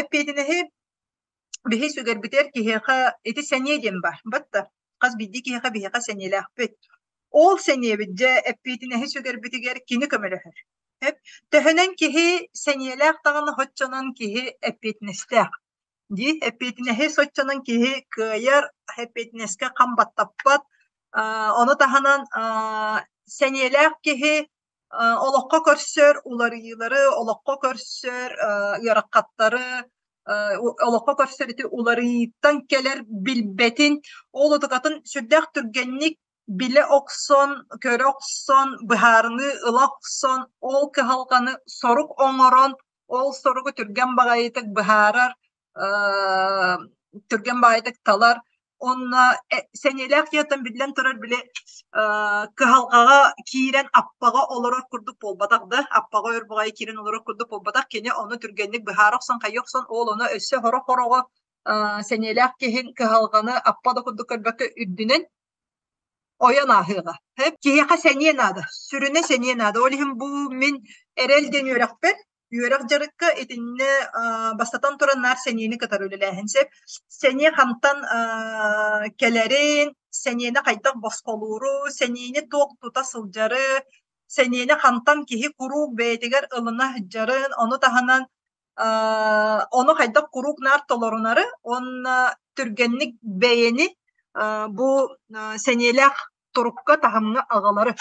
эппиэтинэһи биһи сүгэрбитигэр киһиэхэ ити сэниэ диэн баар. Батта хас биирдии киһиэхэ биһиэхэ сэниэлээхпит. Ол сэниэбит дьэ эппиэтинэһи сүгэрбитигэр кини көмөлөһөр. Төһөнөн киһи сэниэлээх даҕаны соччонон киһи эппиэтинэстээх. Дии эппиэтинэһи соччонон киһи кыайар, эппиэтинэскэ хам баттаппат. Ону таһынан сэниэлээх киһи олоххо көрсөр уларыйыылары, олоххо көрсөр ыарахаттары, олоххо көрсөр ити уларыйыыттан кэлэр билбэтин, ол утукатын сүрдээх түргэнник билэ охсон, көрө охсон, быһаарыныы ыла охсон, ол кыһалҕаны сорук оҥорон, ол соругу түргэн баҕайытык быһаарар, түргэн баҕайытык талар. Уонна сэниэлээх киһиттэн биллэн турар били кыһалҕаҕа киирэн аппаҕа олорор курдук буолбатах да, аппаҕа өр баҕайы киирэн олорор курдук буолбатах, кини ону түргэнник быһаара охсон, хайыы охсон, ол ону өссө сорох-хороҕо сэниэлээх киһин кыһалҕаны аппа да курдук көрбөккө үрдүнэн ойон ааһыаҕа. Киһиэхэ сэниэ наада, сүрүнэ сэниэ наада. Ол иһин бу мин эрэл диэн үөрэхпэр, үөрэх дьарыкка итиннэ бастатан туран наар сэниэни кытары үлэлээһин сөп. Сэниэ хантан кэлэрин, сэниэни хайдах босхолууру, сэниэни туох тута сылдьары, сэниэни хантан киһи куруук бэйэтигэр ылына сылдьарын, ону таһынан ону хайдах куруук наар толорунары уонна түргэнник бэйэни бу сэниэлээх турукка таһымҥа аҕалары.